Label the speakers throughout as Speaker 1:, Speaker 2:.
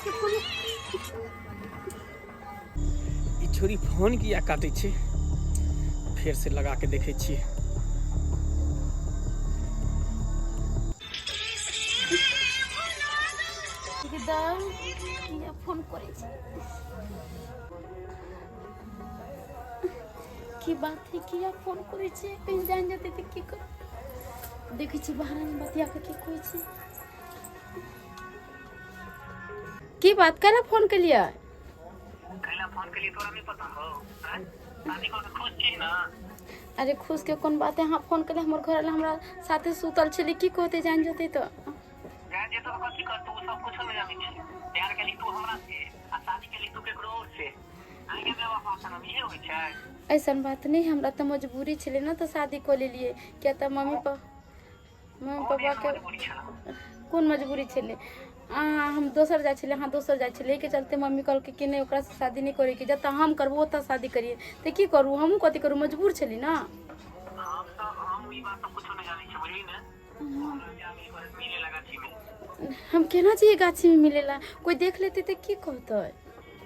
Speaker 1: के फोन।
Speaker 2: ई छोरी फोन किया काटै छै? फेर से लगा के देखै छियै।
Speaker 1: किया फोन करै छै? की बात है, किया फोन करै छै? कहीं जान जेतै तऽ की कर? देखै छी बाहरमे बतिया कऽ की कहै छै। की बात, कैला फोन केलियै?
Speaker 2: कैला फोन केलियै तोरा नहि पता हौ? आँय, शादी कऽ के खुश छी ने?
Speaker 1: अरे, खुश के कोन बात है? अहाँ फोन केलियै, हमर घर हमरा साथे सुतल छलै, की कहतै जान जेतै तऽ?
Speaker 2: जान जेतौ तऽ कथी करतौ? ओ सब कुछो नहि जानै छी। प्यार केली तू हमरा से आ शादी केली तू केकरो और से। आँय गे बेवफा सनम, इहे होइ छै?
Speaker 1: ऐसन बात नहि, हमरा तऽ मजबूरी छलै ने तऽ शादी कऽ लेलियै, किया तऽ मम्मी
Speaker 2: कोन
Speaker 1: पापा
Speaker 2: एहन
Speaker 1: के
Speaker 2: मजबूरी छलौ?
Speaker 1: कोन मजबूरी छलै? अहाँ हम दोसर जाइ छलै, अहाँ दोसर जाइ छलै, एहिके चलते मम्मी कहलकै कि नहि, ओकरासँ शादी नहि करैके, जतऽ हम करबो ओतऽ शादी करियै। तऽ की करू, हमहूँ कथी करू, मजबूर छली ने।
Speaker 2: हम तऽ हम ई बात सब कुछो नहि जानै छी, बुझली ने? हमरा जाबी पर मिले लगा छी मे।
Speaker 1: हम केना जइयै गाछीमे मिलेला? कोइ देख लेतै तऽ की कहतै?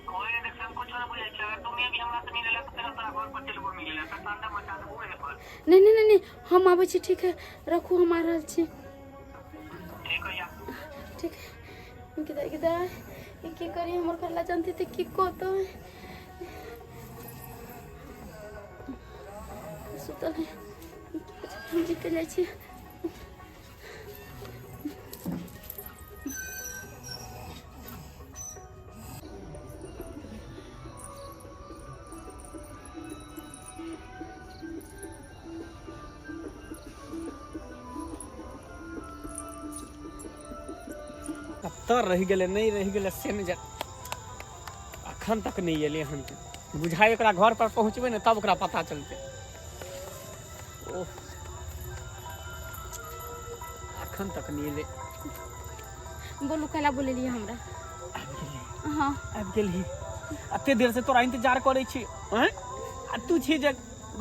Speaker 2: कोई नहीं देखते, हम कुछो नहीं बुझै छी। अगर तू भी हमरा से मिले ला तऽ फेर तोरा घर पर चलबो मिले ला, तऽ तांडव मचा देबो एहे पर।
Speaker 1: नहि नहि नहि नहि, हम आबै छी। ठीक है, रखू, हम आ रहल छी।
Speaker 2: ठीक है या।
Speaker 1: ठीक है। गिदा गिदा, ई की करी? हमर घरला जानती तऽ की कहतै? सुतल है, हम निकल जाइ छी।
Speaker 2: कतऽ रहि गेलै, नहि रहि गेलै से नहि जान। अखन तक नहि एलै हन। बुझाइ ओकरा घर पर पहुँचबै ने तब ओकरा पता चलतै। ओह, अखन तक नहि एलै।
Speaker 1: बोलू, कैला बोलेलियै हमरा?
Speaker 2: आबि गेली?
Speaker 1: हाँ।
Speaker 2: आबि गेली? एते देर से तोरा इंतजार करै छी, आँय? आ तू छी जे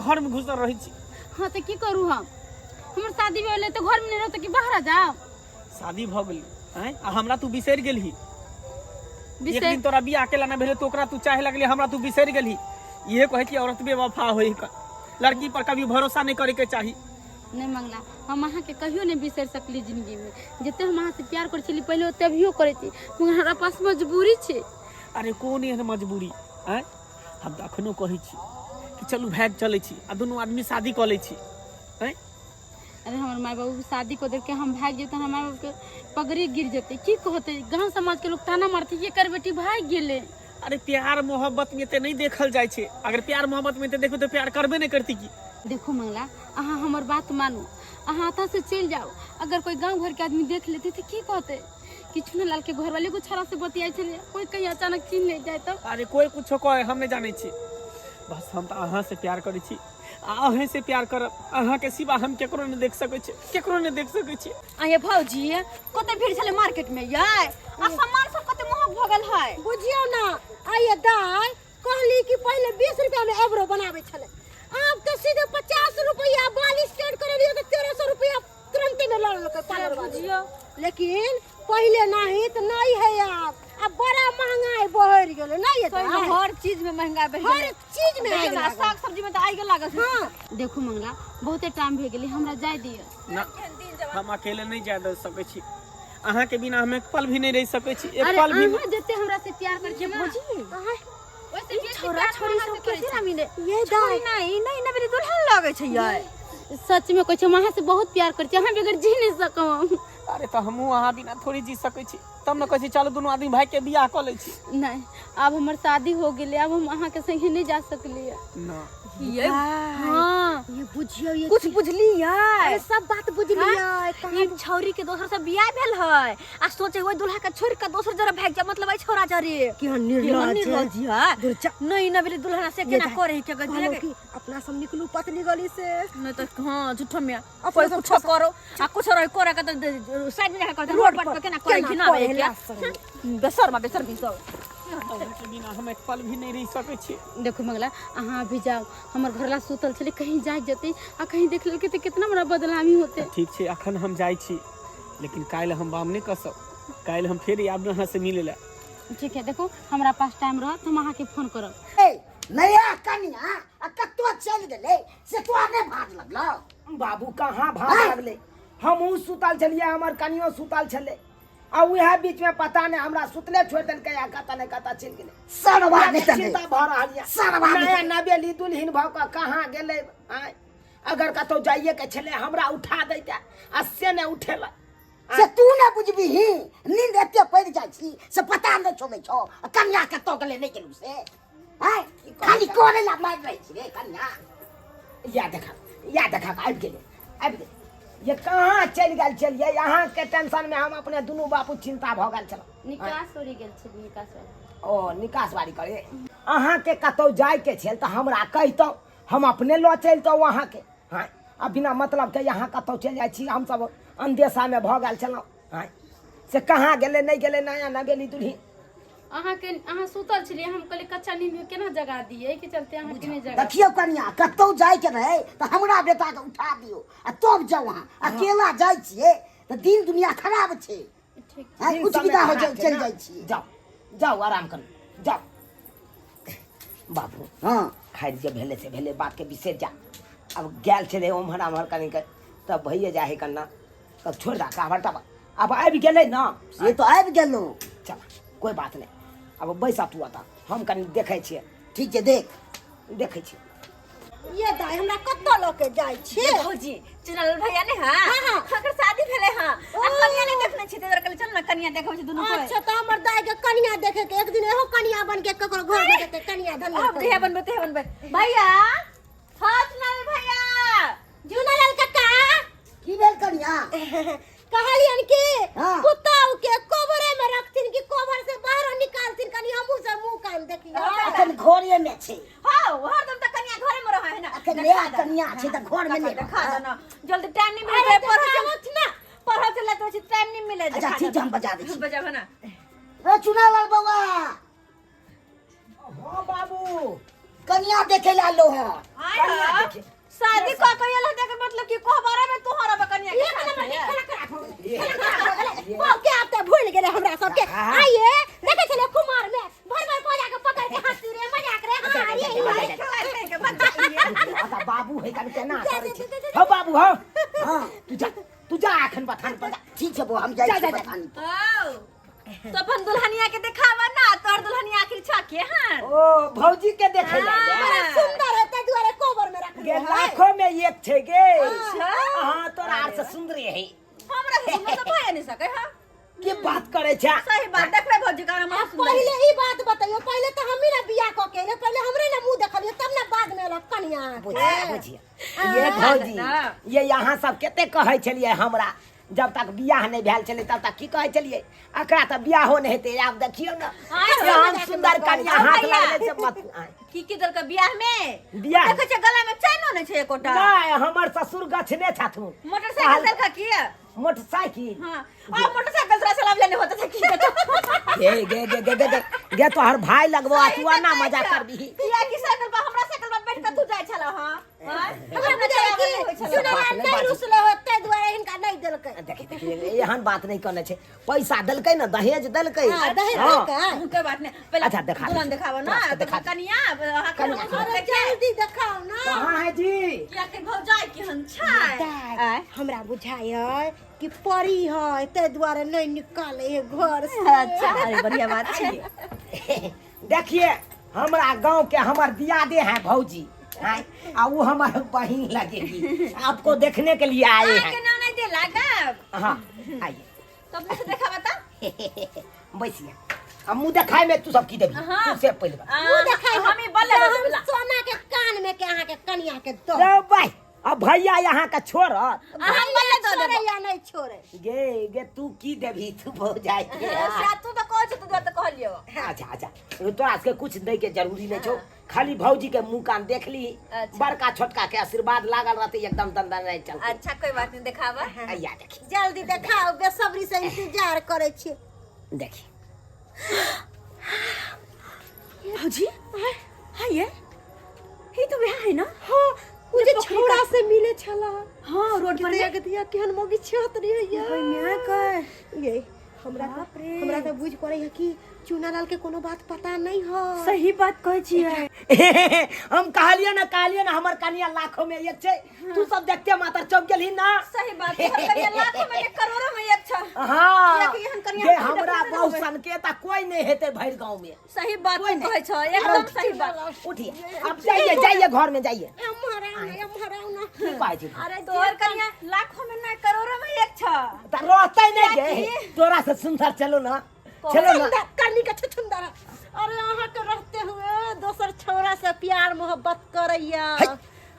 Speaker 2: घरमे घुसल रहै छी।
Speaker 1: हाँ, तऽ की करू हम? हमर शादी भेलै तऽ घरमे नहि रहतै कि बाहर जाउ?
Speaker 2: शादी भऽ गेली, आँय, आ हमरा तू बिसरि गेलही? एक
Speaker 1: बिसरि
Speaker 2: दिन तोरा बियाह केला नहि भेलै तऽ ओकरा तू चाहे लगली, हमरा तू बिसरि गेलही। इहे कहै छी औरत बेवफा होई का, लड़की पर कभी भरोसा नहीं करे के चाही।
Speaker 1: नहि मंगला, हम अहाँके कहियो नहि बिसरि सकली जिंदगीमे। जते हम अहाँसँ प्यार करै छली पहिले, ओते अभियो करै छी, मगर हमरा पास मजबूरी छै।
Speaker 2: अरे, कोन एहन मजबूरी, आँय? हम तऽ अखनो कहै छी कि चलू भागि चलै छी आ दुनू आदमी शादी कऽ लै छी, आँय?
Speaker 1: अरे, हमर माय बाबू शादी कऽ देलकै, हम भागि जेतै, हमर माय बाबूके पगड़ी गिर जेतै। की कहतै गाँव समाजके लोक? ताना मारतै, ये कर बेटी भागि गेलै।
Speaker 2: अरे, प्यार मोहब्बत में एते नहीं देखल जाइ छै। अगर प्यार मोहब्बत में एते देखबै तऽ प्यार करबे नहीं करती की।
Speaker 1: देखू मंगला, अहाँ हमर बात मानू, अहाँ एतऽ से चलि जाउ। अगर कोई गाँव घरके आदमी देख लेतै तऽ की कहतै कि चुनलाल के घरवाली को छड़ा से बतियाइ छलै? कोई कहीं अचानक चिन्ह ले जाए तब?
Speaker 2: अरे, कोई कुछो कहे, हम नहीं जानै छी। बस हम तऽ अहाँ से प्यार करै छी आ अहें से प्यार करब। अहाँ के सिवा हम केकरो नहीं देख सकै छी, केकरो नहीं देख सकै छी।
Speaker 3: अये भौजी, कते भीड़ छलै मार्केट में यै, आ सामान सब कते महग भऽ गेल है।
Speaker 4: बुझियौ ने आइए दाइ, कहली कि पहिले 20 रुपया में एबरो बनाबै छलै, आब तऽ सीधे 50 रुपया। बाल स्ट्रेट करेलियै तऽ 1300 रुपया तुरंते में लऽ लेलकै पार्लर वाली।
Speaker 3: बुझियौ।
Speaker 4: लेकिन पहिले नहीं तऽ नहीं है, आब आब बड़ा महंगाई बढ़ि गेलै नहीं ये
Speaker 3: सही में
Speaker 4: दाइ?
Speaker 3: हर चीज में महंगाई बढ़ि
Speaker 4: हर
Speaker 3: गेलै।
Speaker 4: चीज में
Speaker 3: देखियौ
Speaker 4: आगि
Speaker 3: ने,
Speaker 4: लागल।
Speaker 3: साग सब्जी में तऽ आगि लागल छै।
Speaker 4: हाँ।
Speaker 1: देखू मंगला, बहुते टाइम भए गेलै, हमरा जाय दिअ।
Speaker 2: ना, हम अकेले नहीं जा दे सकै छी। अहाँ के बिना हम एक पल भी नहीं रह सकै छी, एक
Speaker 1: अरे
Speaker 2: पल भी।
Speaker 1: अहाँ जते हमरा से प्यार करै छी ना,
Speaker 4: अहाँ
Speaker 1: ओइसे बेसी
Speaker 3: छोरा
Speaker 1: प्यार हम
Speaker 3: छोरी
Speaker 1: अहाँ
Speaker 3: सब
Speaker 1: से करै
Speaker 3: कैसे
Speaker 1: छी।
Speaker 3: ना मिले।
Speaker 4: ये
Speaker 3: छोरी
Speaker 4: दाइ
Speaker 3: नहीं नहीं ना मेरी दुल्हन लगै छै यै।
Speaker 1: सच में कहै छी, हम अहाँ से बहुत प्यार करै छी, अहाँ बगैर जी नहीं सकब हम।
Speaker 2: अरे, तऽ हमहूँ अहाँ बिना थोड़ी जी सकै छी। तब ने कहै छी चलू दुनू आदमी भागि के बियाह कऽ लै छी।
Speaker 1: नहीं, आब हमर शादी हो गेलै, आब हम अहाँ के संगे नहीं जा सकलियै।
Speaker 2: ना।
Speaker 3: ये
Speaker 1: हाँ।
Speaker 4: ये बुझियौ ये
Speaker 3: कुछ बुझलियै?
Speaker 4: अरे, सब बात बुझलियै कहाँ।
Speaker 3: ई छौरी के दोसर से बियाह भेल है आ सोचे ओहि दुल्हा के छोड़ के दोसर जगह भागि जा, मतलब ऐ छोरा जरे
Speaker 4: केहन
Speaker 3: केहन
Speaker 4: निर्लज
Speaker 3: निर्लज है।
Speaker 4: दुर जा।
Speaker 3: नहीं ना मेरी दुल्हन से
Speaker 4: ये
Speaker 3: केना
Speaker 4: दाइ,
Speaker 3: करे के
Speaker 4: कहलहुँ कि अपना सब निकलू पतली गली से।
Speaker 3: नहीं तो हाँ, झूठो में
Speaker 4: अपना
Speaker 3: कोई
Speaker 4: सब
Speaker 3: कुछ करो आ कुछ रहे करे के तो साइड में रख के रोड पर केना करे
Speaker 4: केना
Speaker 3: कि ना
Speaker 4: करे,
Speaker 3: के
Speaker 4: लाज शरम।
Speaker 3: बेसर मा बेसर भी सब।
Speaker 2: अहाँके बिना हम एक पल भी नहीं रह सकै छी।
Speaker 1: देखू मंगला, अहाँ अभी जाओ, हमर घरला सुतल छलै, कहीं जाग जेतै आ कहीं देख लेलकै तऽ कितना बड़ा बदनामी होतै।
Speaker 2: ठीक छै, अखन हम जाइ छी, लेकिन काल्हि हम बाम नहि कसब। काल्हि हम फेर आयब अहाँ से मिले ला।
Speaker 1: ठीक है, देखू हमरा पास टाइम रहत हम अहाँके फोन करब।
Speaker 5: ए नया कनिया आ कतौ चलि गेलै से तोरा नहि भाज लगलौ?
Speaker 6: बाबू कहाँ भाग लगलै, हमहूँ सुतल छलियै, हमर कनियो सुतल छलै, आ उएह बीच में पता नहीं हमरा सुतले छोड़ देलकै आ कतऽ ने कतऽ चलि गेलै।
Speaker 5: सरवा नहि तऽ
Speaker 6: चिंता भऽ रहल यऽ,
Speaker 5: सरवा नहि।
Speaker 6: नया नवेली दुल्हिन भऽ कऽ कहाँ गेलै? आँय, अगर कतौ जाइए के छलै हमरा उठा दैते, आ से नहि उठेलक।
Speaker 5: से तू नहि बुझबिही, नींद एते पड़ि जाइ छी से पता नहि चलै छौ। आ कनिया कतऽ गेलै नहि गेलू से? आँय, खाली करे ला मारि रहै छी रे कनिया।
Speaker 6: या देखा, या देखा, आबि गेलै, आबि गेलै। ये कहाँ चलि गेल छलियै? अहाँके टेंशन में हम अपने दुनू बापू चिंता भऽ गेल छलहुँ।
Speaker 1: निकास ओरी गेल छलियै, निकास वाली।
Speaker 6: ओ निकास बारी करे। अहाँके कतौ जाइके छल तऽ हमरा कहितहुँ, हम अपने लऽ चलितहुँ अहाँके। हाँ, आ बिना मतलब के अहाँ कतौ चलि जाइ छी, हमसब अन्देशामे भऽ गेल छलहुँ। हाँ, से कहाँ गेलै नहि गेलै नया नवेली दुल्ही?
Speaker 1: अहाँके अहाँ सुतल छलियै, हम कहलियै कच्चा नींद में केना जगा दियै, एहिके चलते अहाँके नहि जगा।
Speaker 5: देखियौ कनिया, कतौ जाइके रहै तऽ हमरा बेटाके उठा दियौ आ तब जाउ। अहाँ अकेला जाइ छियै तऽ दिन दुनिया खराब छै।
Speaker 1: ठीक।
Speaker 5: आँय,
Speaker 6: दिन
Speaker 5: कुछ
Speaker 6: समय
Speaker 5: विदा हो
Speaker 6: खराब
Speaker 5: जाउ,
Speaker 6: छै
Speaker 5: चलि
Speaker 6: ने।
Speaker 5: जाइ छियै।
Speaker 6: जाउ जाउ, आराम करू जाउ बाबू।
Speaker 5: हँ,
Speaker 6: खैर जे भेलै से भेलै, बातके बिसरि जा। आब गेल छलै ओम्हर आम्हर कनिक तब भइए जाइ हइ कन्ना, तब छोड़ि दऽ काबर तब। आब आबि गेलै ने।
Speaker 5: से तऽ आबि गेलहुँ।
Speaker 6: चल, कोइ बात नहि, आब बैसा तू एतऽ, हम कनि देखै छियै।
Speaker 5: ठीक छै, देख।
Speaker 6: देखै छियै।
Speaker 4: ये दाई, हमरा कतऽ लऽ के जाइ छी?
Speaker 3: भौजी, चुनल भैया ने? हाँ
Speaker 4: हाँ।
Speaker 3: अकर शादी भेलै। हाँ, आ कनिया नहीं देखने छी, तोरा कहले चल ना कनिया देखबै छी दुनू कोई।
Speaker 4: अच्छा, तऽ हमर दाई के कनिया देखे के एक दिन एहो कनिया बन के ककरो घर में जेतै, कनिया धनिया।
Speaker 3: अब जहिया बनबै तहिया बनबै। भैया, हाँ चुनल भैया,
Speaker 4: झूनालाल काका।
Speaker 5: की भेल कनिया?
Speaker 4: कहलियन कि
Speaker 5: हाँ।
Speaker 4: पुतहु के कोबरे में रखथिन कि कोबर से बाहर निकालथिन? कनि हमहूँ सब मुँह कान देखियौ।
Speaker 5: अखन घरे में छै।
Speaker 3: हाँ, हरदम तऽ कनिया घरे में रहै है ना।
Speaker 5: अखन नया कनिया छै तऽ घर में नहि।
Speaker 3: देखा दो ना जल्दी, टाइम नहीं मिले।
Speaker 4: अरे
Speaker 3: पढ़े चल
Speaker 4: देखावत ना।
Speaker 3: पढ़े चल तो टाइम नहीं मिले।
Speaker 5: अच्छा ठीक छै, हम बजा दै छी।
Speaker 3: बजाबो ना।
Speaker 5: रे चुनालाल बौआ।
Speaker 6: हाँ बाबू।
Speaker 5: कनिया देखे ला लो हँ।
Speaker 3: आय हो, शादी कऽ के एल हन, एकर मतलब कि कोहबरे में तू हरब कनिया के
Speaker 4: एक नंबर के
Speaker 3: साथे।
Speaker 4: खेला खराब हो गेलै, खेला खराब हो गेलै। बाप के आब तऽ भूल गेलै हमरा सबके। आइए देखै छलियै कुमार में भर भर बजा के पकड़ के हंसी रे मजाक रे। हाँ रे,
Speaker 3: अरे खेला कहि के बच्चा।
Speaker 6: अच्छा बाबू है, कनि केना करै छै? हौ बाबू हौ।
Speaker 5: हाँ।
Speaker 6: तू जा, तू जा, एखन बथान पर जा।
Speaker 5: ठीक छै बौआ, हम जाइ
Speaker 6: जा,
Speaker 5: छी
Speaker 6: जा, जा।
Speaker 5: बथानी पर।
Speaker 3: हौ, तो अपन दुल्हनिया के देखावा ना, तोहर दुल्हनिया आखिर छ के हन?
Speaker 6: ओ भौजी के देखे ला
Speaker 3: हाँ।
Speaker 4: बड़ा सुंदर है, ताहि दुआरे कोबर में रखले
Speaker 6: गे।
Speaker 4: है।
Speaker 6: लाखों में एक छै गे।
Speaker 3: अच्छा।
Speaker 6: हाँ, तोरा आर से सुंदरी है।
Speaker 3: हमरा से सुंदर तऽ भए नहीं सके। हां,
Speaker 6: की बात करे छै?
Speaker 3: सही बात देखबै भौजी का हमरा
Speaker 4: आ
Speaker 3: सुंदर।
Speaker 4: पहिले ई बात बतैयो, पहिले तऽ हमही ने बियाह कऽ के एलियै, पहिले हमरे ने मुँह देखलियै तब ने बाद में एलक कनिया।
Speaker 6: बुझिए बुझिए ये भौजी, ये यहाँ सब कते कहै छलियै हमरा, जब तक बियाह नहि भेल छलै तब तक की कहै छलियै, एकरा तऽ बियाहो नहि हेतै। आब देखियौ ने, एहन सुंदर कनिया हाथ
Speaker 3: भैया।
Speaker 6: लगलै से मत। आँय।
Speaker 3: की की देलकै बियाह में?
Speaker 6: बियाह
Speaker 3: देखै छै गला में चैनो नहीं छै एकोटा।
Speaker 6: नहि, हमर ससुर गछने छथुन।
Speaker 3: मोटरसाइकिल देलकै की?
Speaker 6: मोटरसाइकिल।
Speaker 3: हां, आ मोटरसाइकिल तोरा चलाबले नहीं होता था की?
Speaker 6: गे गे गे गे गे गे गे, तोहर भाई लगबो आ तू आना मजा करबिही।
Speaker 3: किया की साइकिल पर, हमरा साइकिल पर बैठ के तू जाइ छला? हां,
Speaker 4: हमरा बुझाइ
Speaker 3: चलाबे
Speaker 4: कि
Speaker 3: नहि होइ छलै।
Speaker 4: सुनला नहि रुसले हो, ताहि दुआरे हिनका नहि देलकै।
Speaker 6: देखी देखी, एहन बात नहि कहने छै, पैसा देलकै ने, दहेज देलकै।
Speaker 4: हाँ, दहेज
Speaker 6: हाँ।
Speaker 4: देलकै।
Speaker 3: कोई बात नहीं, पहले
Speaker 6: अच्छा, देखा
Speaker 3: दुल्हन
Speaker 6: दे।
Speaker 3: देखाबो ना।
Speaker 6: तोरा सबके
Speaker 3: तो
Speaker 6: देखा दे।
Speaker 3: कनिया अहाँ के
Speaker 6: कनिया।
Speaker 3: हम
Speaker 4: अरे
Speaker 3: देखे।
Speaker 4: जल्दी देखाउ ना।
Speaker 6: कहाँ है जी?
Speaker 3: किया के भौजाई केहन छै?
Speaker 4: दाइ, हमरा बुझाइ है कि परी है, ताहि दुआरे नहि निकाले है घर से।
Speaker 3: अच्छा, अरे बढ़िया बात छै।
Speaker 6: देखिए, हमरा गांव के हमर दियादे हैं भौजी हैं, आ वो हमार बहिन लगेगी, आपको देखने के लिए आए
Speaker 3: अहाँ
Speaker 6: हैं।
Speaker 3: के नाम नहीं दे लागब।
Speaker 6: हाँ, आइए।
Speaker 3: तब से देखा बता।
Speaker 6: बैसिए। आ मुँह देखाय में तू सब की देबी?
Speaker 3: हाँ।
Speaker 6: तू से पहिले बता।
Speaker 4: मुँह देखाइ
Speaker 3: हम ही बल्ले
Speaker 4: हम
Speaker 3: बल्ले।
Speaker 4: सोना के कान में के अहाँ के कनिया के दो।
Speaker 6: रे भाई, अब भैया यहाँ का छोड़
Speaker 3: अहाँ बल्ले दो
Speaker 4: छोड़े
Speaker 3: देबो।
Speaker 4: या नहीं छोड़े।
Speaker 6: गे गे, तू की देबी तू भौजाई के?
Speaker 3: से तू तो कहै छ, तू तो कहलियो।
Speaker 6: अच्छा अच्छा, तोरा सबके कुछ दै के जरूरी नहीं छौ, खाली भौजी के मुंह कान देख ली।
Speaker 3: अच्छा।
Speaker 6: बड़का छोटका के आशीर्वाद लागल रहते, एकदम दंदन नहीं चलते।
Speaker 3: अच्छा, कोई बात नहीं, देखावा।
Speaker 6: आइया देखी।
Speaker 4: जल्दी देखाओ, बेसब्री से इंतजार करे छी।
Speaker 6: देखी।
Speaker 3: भौजी, हाँ ये ही तो वह है ना?
Speaker 4: हाँ, उ जे छौड़ा से मिले छला।
Speaker 3: हाँ, रोड पर।
Speaker 4: देख दिया केहन मोगी छत रे। ये
Speaker 3: ओय माय के
Speaker 4: ये हमरा हमरा तऽ बुझ पड़ै है कि चूनालाल के कोनो बात पता नहीं है।
Speaker 3: सही बात कहै छियै।
Speaker 6: हम कहलियै ना, कहलियै ना, हमर कनिया लाखों में एक छै। तू सब देखते मातर चौंक गेलही ना।
Speaker 3: सही बात, तोहर कनिया लाखों में एक, करोड़ों में एक छ।
Speaker 6: हाँ।
Speaker 3: कियाकि एहन कनिया
Speaker 6: जे
Speaker 3: कोई
Speaker 6: हमरा
Speaker 3: देखने
Speaker 6: बहु
Speaker 3: नहि।
Speaker 6: सन के त कोई नहीं हेतै भरि गांव में।
Speaker 3: सही बात
Speaker 6: कोई
Speaker 3: कहै
Speaker 6: नहीं।
Speaker 3: छ, एकदम सही बात।
Speaker 6: उठिए, अब जाइए, जाइए घर में जाइए।
Speaker 4: एम्हर आउ ना, एम्हर आउ ना।
Speaker 6: की कहै छी?
Speaker 3: अरे तोहर कनिया लाखों में ना, करोड़ों में एक छ।
Speaker 6: त रहतै नहीं गे।
Speaker 3: कियाकि-
Speaker 6: तोरा से सुंदर, चलो ना, चलो ना।
Speaker 4: सुंदर करनी के छुछुंदर। अरे अहाँ के रहते हुए दोसर छौरा से प्यार मोहब्बत करैया?
Speaker 6: है।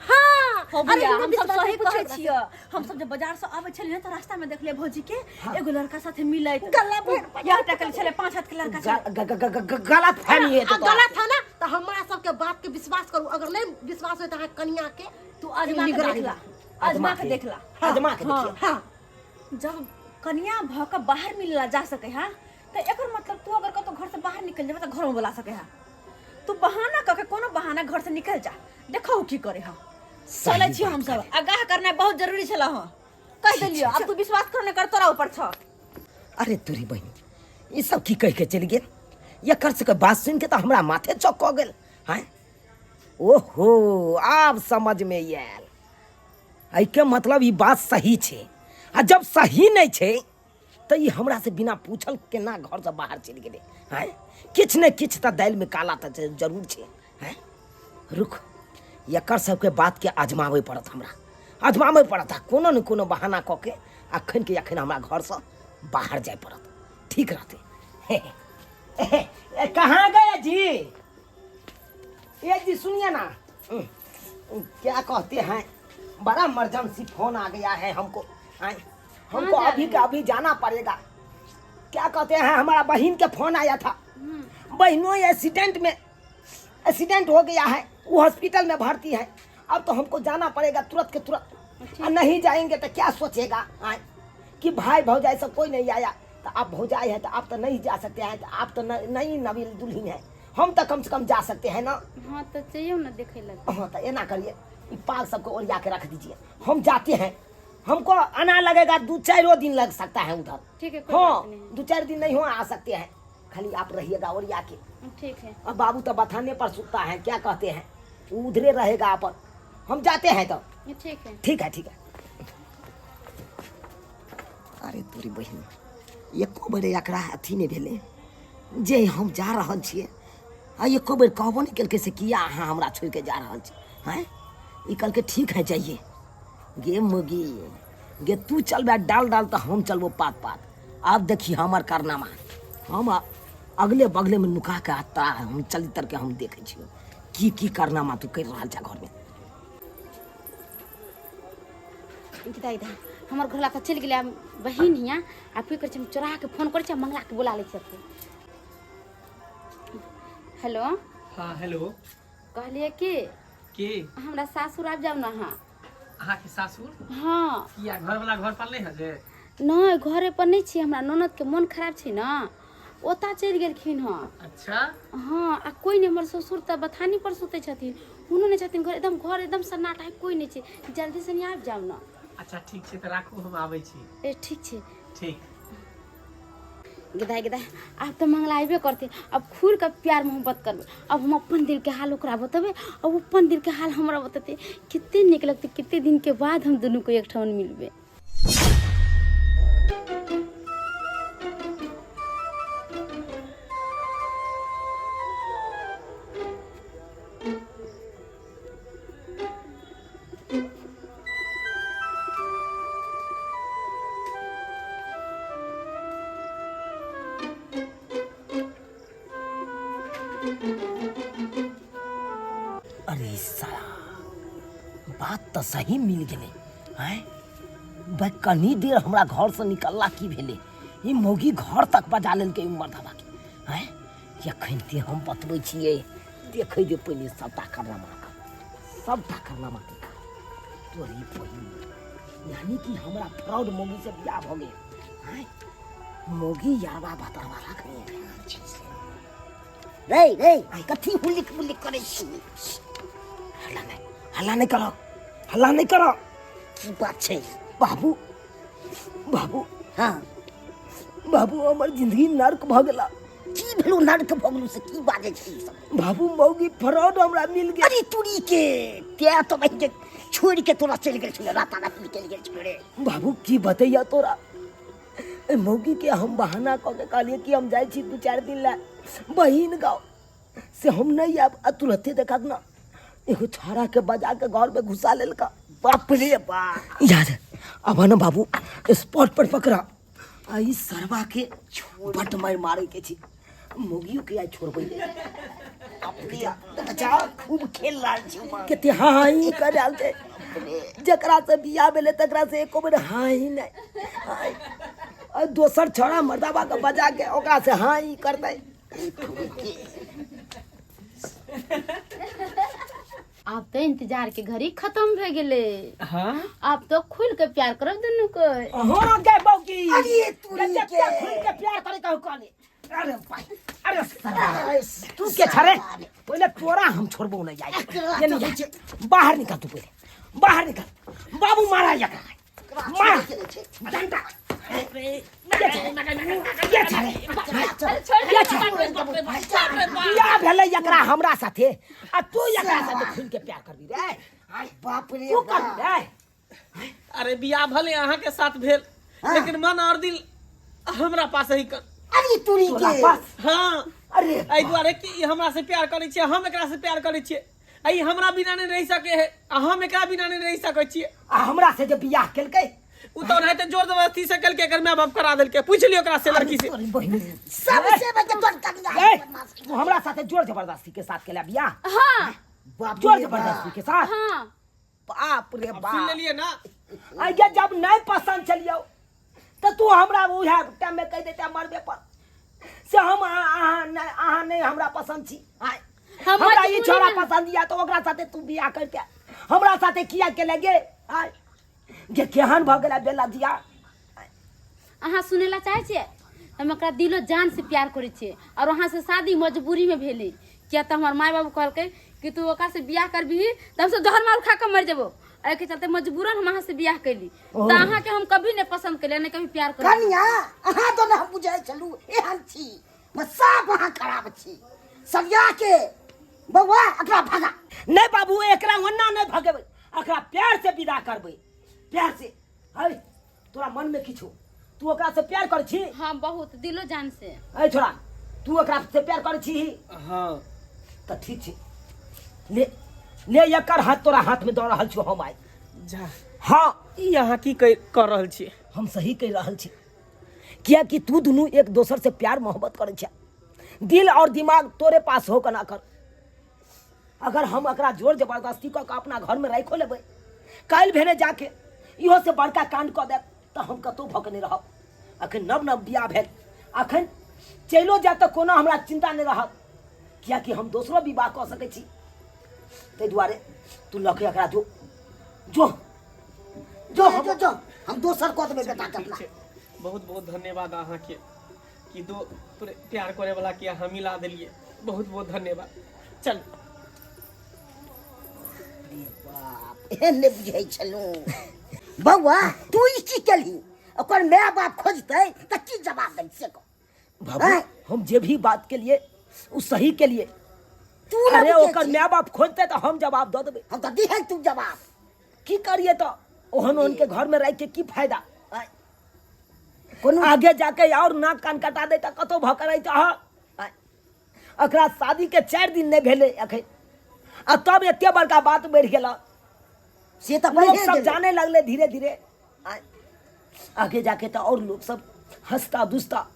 Speaker 4: हाँ।
Speaker 3: हो
Speaker 4: अरे
Speaker 3: भैया,
Speaker 4: हमरा
Speaker 3: हम सब
Speaker 4: विश्वास
Speaker 3: सही
Speaker 4: नहीं,
Speaker 3: कहै
Speaker 4: पूछे
Speaker 3: छियै। हम सब जब बाजार से आबै छलियै ने, तऽ रास्ता में देखलियै भौजी के एगो लड़का साथे मिलैत।
Speaker 4: गला भरि
Speaker 3: यार टकल छलै, 5 हाथ के लड़का छलै।
Speaker 6: ग- ग- ग- ग- गलत फहमी हेतै
Speaker 4: आ,
Speaker 6: तोरा।
Speaker 4: गलत है ना तऽ हमरा सबके बात के विश्वास करू। अगर नहीं विश्वास होय तऽ अहाँ कनिया के
Speaker 3: तू आजमा के
Speaker 4: निगरानी।
Speaker 3: देखला, आजमा के देखला।
Speaker 6: आजमा के देखिए।
Speaker 4: हाँ।
Speaker 3: जब कनिया भऽ के बाहर मिलला जा सके हा, तऽ एकर मतलब तू अगर कतौ घर से बाहर निकल जेबे तऽ घरमे बोला सके हा। तू बहाना कऽ के, कोनो बहाना घर से निकल जा, देखो की करे हा। चलै छी हम सब, आगाह करनाइ बहुत जरूरी छल। हँ, कहि देलियौ, आब तू विश्वास कर नहि कर, तोरा ऊपर छ।
Speaker 6: अरे तोरी बहिन, ई सब की कहि के चलि गेल? एकर सबके बात सुनि के तऽ हमरा माथे चौक कऽ गेल। आँय, ओहो, आब समझमे आयल। एहिके मतलब ई बात सही छै, आ जब सही नहि छै तऽ ई हमरा से बिना पूछल केना घरसँ बाहर चलि गेलै? आँय, किछु ने किछु तऽ दालिमे काला तऽ जरूर छै। आँय, रुक, एकर सबके बातके आजमाबै पड़त, हमरा आजमाबै पड़त, आ कोनो ने कोनो बहाना कऽ के अखन के अखन हमरा घरसँ बाहर जाय पड़त, ठीक रहतै। कहाँ गए जी? ये जी, सुनिए ना, क्या कहते हैं, बड़ा इमरजेंसी फोन आ गया है हमको। आए, हमको
Speaker 1: कहाँ जा
Speaker 6: अभी
Speaker 1: रहे
Speaker 6: के अभी जाना पड़ेगा। क्या कहते हैं, हमारा बहन के फोन आया था, बहनों एक्सीडेंट में, एक्सीडेंट हो गया है, वो हॉस्पिटल में भर्ती है। अब तो हमको जाना पड़ेगा तुरंत के तुरंत, और नहीं जाएंगे तो क्या सोचेगा? आए कि भाई भौजाई सब कोई नहीं आया, तो आप भौजाई है तो आप तो नहीं जा सकते हैं, तो आप तो नई नवी दुल्हन है, हम तो कम से कम जा सकते हैं ना।
Speaker 1: हाँ, तो चाहिए ना देखे लग।
Speaker 6: हाँ, तो एना करिए, ई पाग सबको ओरिया के रख दीजिए, हम जाते हैं। हमको आना लगेगा, 2-4 दिन लग सकता है उधर।
Speaker 1: ठीक है, कोई
Speaker 6: हाँ
Speaker 1: बात नहीं।
Speaker 6: 2-4 दिन नहीं हो, आ सकते हैं, खाली आप रहिएगा ओरिया के।
Speaker 1: ठीक है।
Speaker 6: और बाबू तो बथाने पर सुतता है, क्या कहते हैं, वो उधरे रहेगा अपन, हम जाते हैं तो।
Speaker 1: ठीक है।
Speaker 6: ठीक है, ठीक है। अरे तोरी बहिन, एको बेर एकरा अथी नहि भेलै जे हम जा रहल छियै, आ एको बेर कहबो नहि केलकै से किया अहाँ हमरा छोड़ि के जा रहल छी? आँय, ई कहलकै ठीक है जाइए। गे मुगी गे, तू चलबे डाल डाल तऽ हम चलबो पात पात। आब देखी हमर कारनामा, हम अगले बगले में नुका के आता हम चली तर के हम देखै छियै की की कारनामा तू करि रहल छह घरमे।
Speaker 1: अंकिता, इधर हमर घरला तऽ चलि गेलै बहिन हियाँ। आ की करै छै, हम चोरा के फोन करै छी आ मंगला के बोला लै छियै। हेलो।
Speaker 2: हाँ, हेलो।
Speaker 1: कहलियै कि
Speaker 2: की?
Speaker 1: हमरा सासुर आबि जाउ ने अहाँ।
Speaker 2: अहाँके सासुर?
Speaker 1: हाँ।
Speaker 2: किया, घर वाला घर पर नहीं है जे?
Speaker 1: नहि, घरे पर नहि छी। हमरा ननदके मोन खराब छै ने, ओतऽ चलि गेलखिन हँ।
Speaker 2: अच्छा।
Speaker 1: हाँ, आ कोइ नहि। हमर ससुर तऽ बथानी पर सुतै छथिन, हुनो नहि छथिन घर, एकदम घर एकदम सन्नाटा है, कोइ नहि छै। जल्दी से आबि जाउ ने।
Speaker 2: अच्छा, ठीक छै, तऽ राखू, हम आबै छी।
Speaker 1: ए, ठीक छै।
Speaker 2: ठीक।
Speaker 1: गदाय गदाय, आब तऽ मंगला अयबे करतै। अब खुल कऽ प्यार मोहब्बत करबै। अब हम अपन दिलके हाल ओकरा बतेबै, आ ओ अपन दिलके हाल हमरा बतेतै। कते नीक लगतै, कते दिनके बाद हम दुनू को एकठाम मिलबै।
Speaker 6: अरे साला, बात तऽ सही मिल गेलै। आँय भाई, कनी देर हमरा घरसँ निकलला की भेलै, ई मौगी घर तक बजा लेलकै ई मर्दबा के। आँय, एखन ते हम बतबै छियै, देखै दे पहिले सबटा कारनामा के, सबटा कारनामा के तोरी बहिन। यानी कि हमरा फ्रॉड मौगी से बियाह भऽ गेल। आँय मौगी, यारबा भतरबा रखने छै से।
Speaker 5: रे रे, आइ कथी हुलिक बुलिक करै छी?
Speaker 6: हल्ला नहि, हल्ला नहि करो, हल्ला नहि करो।
Speaker 5: की बात छै?
Speaker 6: बाबू, बाबू।
Speaker 5: हाँ।
Speaker 6: बाबू हमर जिंदगी नर्क भऽ गेला।
Speaker 5: की भेलौ नर्क भऽ गेलौ से की बाजै छी ई सब?
Speaker 6: बाबू मौगी फ्रॉड हमरा मिल गेल।
Speaker 5: अरे तुरी के ते तो बहिन के छोड़ के तोरा चलि गेल छलै, रातारात निकलि गेल छलै रे।
Speaker 6: बाबू की बतैया तोरा, एहि मौगी के हम बहाना कऽ के कहलियै कि हम जाइ छी 2-4 दिन लए बहिन गाँव, से हम नहीं आयब, आ तुरते देखत ना एगो छाड़ा के बजा के घर में घुसा लेलका।
Speaker 5: बाप रे बाप।
Speaker 6: यार अब ना बाबू स्पॉट पर पकड़ा आ ई सरवा के बट मार मारे के छी, मौगियो के आई छोड़बै नहीं।
Speaker 5: बच्चा खूब खेल रहल छी उमा।
Speaker 6: कते हाँ हाँ ही कर रहल छै, जकरा से बियाह भेलै तकरा से एको बेर हाँ ही नहीं। हाँ। आ दोसर छौड़ा मर्दाबा के बजा के ओकरा से हाँ ही करतै।
Speaker 1: आब तो इंतजार के घड़ी खत्म भए गेलै।
Speaker 2: हाँ
Speaker 1: आब तो खुल के प्यार करब दुनू को।
Speaker 6: हाँ गे बौकी।
Speaker 5: अरे तू
Speaker 6: के
Speaker 5: के।
Speaker 6: खुल के प्यार करे कहू कहले। अरे भाई, अरे साला,
Speaker 5: तू
Speaker 6: तू के छरे पहिले तोरा हम छोड़बो नहीं जाए। ये नहीं जाए। बाहर निकल तू, पहिले बाहर निकल। बाबू मारा एकरा, मारा डंडा। के छरे? के छरे? बियाह भेलै एकरा हमरा साथे आ तू एकरा साथे खुल के प्यार करबी रे?
Speaker 5: बाप रे
Speaker 6: तू करबी रे?
Speaker 2: अरे बियाह भले अहाँ के साथ भेल, लेकिन मन और दिल हमरा पास ही कर।
Speaker 5: अरे तुरी
Speaker 6: तोरा
Speaker 5: के।
Speaker 6: पास?
Speaker 2: हाँ।
Speaker 6: अरे
Speaker 2: एहि दुआरे कि ई हमरा से प्यार करै छियै, हम एकरा से प्यार करै छियै, आ ई हमरा बिना नहि रहि सकै है आ हम एकरा बिना नहि रहि सकै छियै।
Speaker 6: आ हमरा से जे बियाह केलकै
Speaker 2: उ तऽ ओनाहिते जोर जबरदस्ती से केलकै, एकर माय बाप करा देलकै। पूछि लियौ ओकरा से, लड़की से।
Speaker 6: तोरी बहिन
Speaker 5: सबसे बड़का तोर कनिया
Speaker 6: ए,
Speaker 5: बदमाश।
Speaker 6: तू हमरा साथे जोर जबरदस्ती के साथ केला बियाह?
Speaker 1: हाँ।
Speaker 5: बाप
Speaker 6: जोर
Speaker 5: रे
Speaker 6: जबरदस्ती के साथ?
Speaker 1: हाँ।
Speaker 6: बाप रे
Speaker 2: अब सुन
Speaker 6: बाप।
Speaker 2: लेलियै ना?
Speaker 6: आगे जब नहीं पसंद चलियो तो तू हमरा उहे टाइम में कह देते मरबे पर से हम अहाँ नहीं, अहाँ नहीं हमरा पसंद छी। आय।
Speaker 1: हम
Speaker 6: हमरा ई
Speaker 1: मजबूरी
Speaker 6: छोरा
Speaker 1: में-
Speaker 6: पसंद या तो ओकरा साथे तू बियाह करके हमरा साथे किया के लगे? आय। जे केहन भऽ गेला बेला दिया।
Speaker 1: अहाँ सुनै ला चाहै छियै? हम एकरा दिलो जान से प्यार करै छियै और अहाँ से शादी मजबूरी में भेलै, किया तऽ हमर माय बाबू कहलकै कि तू ओकरा से बियाह करबिही तऽ हमसब जहर मार खा कऽ मरि जेबो, एहिके चलते मजबूरन हम अहाँ से बियाह कैली। तऽ अहाँके हम कभी नहि पसंद कैली, नहि कभी प्यार करली।
Speaker 5: कनिया अहाँ तो हम बुझै छलू एहन छी, साफ अहाँ खराब छी। सरिया के बौआ एकरा भगा।
Speaker 6: नहीं बाबू एकरा ओना नहीं भगेबै, एकरा प्यार से विदा करबै, प्यार से। है तोरा मन में किछु, तू ओकरा से प्यार कर छी?
Speaker 1: हाँ बहुत दिलो जान से।
Speaker 6: ऐ छोरा तू ओकरा से प्यार कर छी?
Speaker 2: हाँ।
Speaker 6: तऽ ठीक छै, ले ले एकर हाथ तोरा हाथ में दऽ रहल छौ हम आइ।
Speaker 2: जा।
Speaker 6: हाँ।
Speaker 2: ई अहाँ की कर रहल छी?
Speaker 6: हम सही कहि रहल छी, कियाकि तू दुनू एक दोसर से प्यार मोहब्बत करै छै, दिल और दिमाग तोरे पास हो कना कर। अगर हम एकरा जोर जबरदस्ती कऽ के अपना घरमे राखिओ लेबै, काल्हि भेने जाके इहो से बड़का कांड कऽ देत तऽ हम कतहु भऽ के नहि रहब। अखन नव नव बियाह भेल, अखन चलिओ जायत तऽ कोनो हमरा चिन्ता नहि रहत, कियाकि हम दोसरो विवाह कऽ सकै छी। ताहि दुआरे तू लऽ के एकरा जो जो
Speaker 5: जो जो जो, हम दोसर कऽ देबै बेटा के अपना।
Speaker 2: बहुत बहुत धन्यवाद अहाँके कि दो प्यार करे वाला के अहाँ मिला देलिए, बहुत बहुत धन्यवाद। चल।
Speaker 5: बाप एहन नहि बुझै छलहुँ बौआ, तू ई की केलही? ओकर माय बाप खोजतै तऽ की जवाब देबै से कह।
Speaker 6: बाबू
Speaker 5: आँय?
Speaker 6: हम जे भी बात के लिए उ सही के लिए।
Speaker 5: तू नहि
Speaker 6: अरे
Speaker 5: बुझै
Speaker 6: ओकर
Speaker 5: छी।
Speaker 6: माय बाप खोजतै तऽ हम जवाब दऽ देबै।
Speaker 5: हम तऽ दिहै तू जवाब।
Speaker 6: की करिए तऽ ओहन ओहन के घर में राखि के की फायदा?
Speaker 5: आँय? कोनो
Speaker 6: आगे जाके और नाक कान कटा दे तऽ कतौ भऽ के रहि जाह। एकरा शादी के 4 दिन नहि भेलै अखन आ तब एते बड़का बात बढ़ि गेल।
Speaker 5: से तऽ
Speaker 6: लोक
Speaker 5: बढ़िए
Speaker 6: सब
Speaker 5: गेलै।
Speaker 6: जाने लगले धीरे धीरे। आगे जाके तऽ और लोक सब हंसता दुसता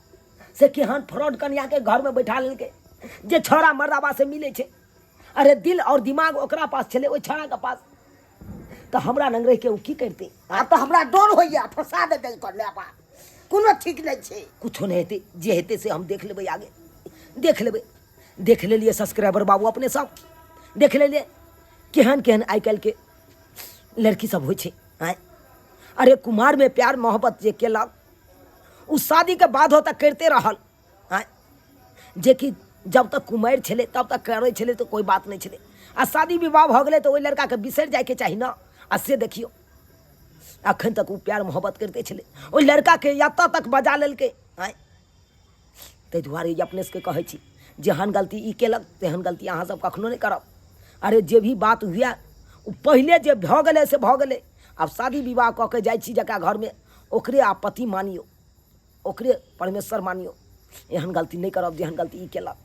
Speaker 6: से केहन फ्रॉड कनिया के घर में बैठा लेलकै जे छौड़ा मर्दाबा से मिलै छै। अरे दिल और दिमाग ओकरा पास छलै, ओहि छौड़ा के पास, तऽ हमरा लग रहि के ओ की करतै?
Speaker 5: आब तऽ हमरा डर होइया फंसा देतै एकर माय बाप, कोनो ठीक नहि छै।
Speaker 6: कुछो नहि हेतै, जे हेतै से हम देख लेबै, आगे देख लेबै। देख लेलियै सब्सक्राइबर बाबू, अपने सब देख लेलियै केहन केहन आइ काल्हिके लड़की सब होइ छै। आँय अरे कुमारमे प्यार मोहब्बत जे केलक ओ शादीके बादो तक करिते रहल। आँय जेकि जब तक कुमारि छलै तब तक करै छलै तऽ कोइ बात नहि छलै, आ शादी विवाह भऽ गेलै तऽ ओहि लड़काके बिसरि जाइके चाही ने। आ से देखियौ अखन तक ओ प्यार मोहब्बत करिते छलै, ओहि लड़काके एतऽ तक बजा लेलकै। आँय, ताहि दुआरे ई अपने सबके कहै छी, जेहन गलती ई केलक तेहन गलती अहाँ सब कखनो नहि करब। अरे जे भी बात हुए ओ पहिले जे भऽ गेलै से भऽ गेलै। आब शादी विवाह कऽ के जाइ छी जकरा घरमे, ओकरे आब पति मानियौ, ओकरे परमेश्वर मानियौ। एहन गलती नहि करब जेहन गलती ई केलक।